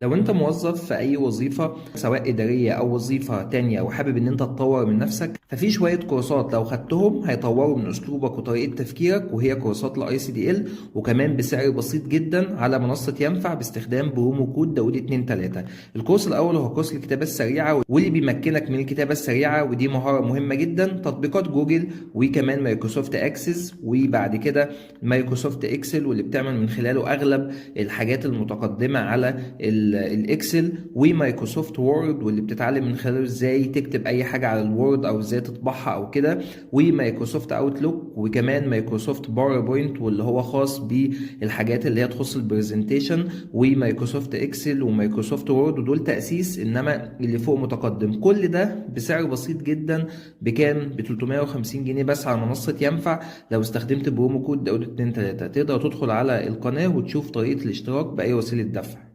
لو انت موظف في اي وظيفة، سواء ادارية او وظيفة تانية، وحابب ان انت تطور من نفسك، ففي شوية كورسات لو خدتهم هيطوروا من اسلوبك وطريقة تفكيرك، وهي كورسات ال ICDL، وكمان بسعر بسيط جدا على منصة ينفع باستخدام promo code داود 23. الكورس الاول هو كورس الكتابة السريعة، واللي بيمكنك من الكتابة السريعة، ودي مهارة مهمة جدا. تطبيقات جوجل وكمان Microsoft Access، وبعد كده Microsoft Excel، واللي بتعمل من خلاله اغلب الحاجات المتقدمة على ال Excel، و Microsoft Word، واللي بتتعلم من خلاله ازاي تكتب اي حاجة على ال Word او ازاي تطبعها او كده، و Microsoft Outlook، وكمان Microsoft PowerPoint، واللي هو خاص بالحاجات اللي هي تخص ال presentation، و Microsoft Excel و Microsoft Word، ودول تاسيس، انما اللي فوق متقدم. كل ده بسعر بسيط جدا، بكام؟ ب 350 جنيه بس على منصة ينفع لو استخدمت promo code داود 23. تقدر تدخل على القناة وتشوف طريقه الاشتراك باي وسيلة دفع.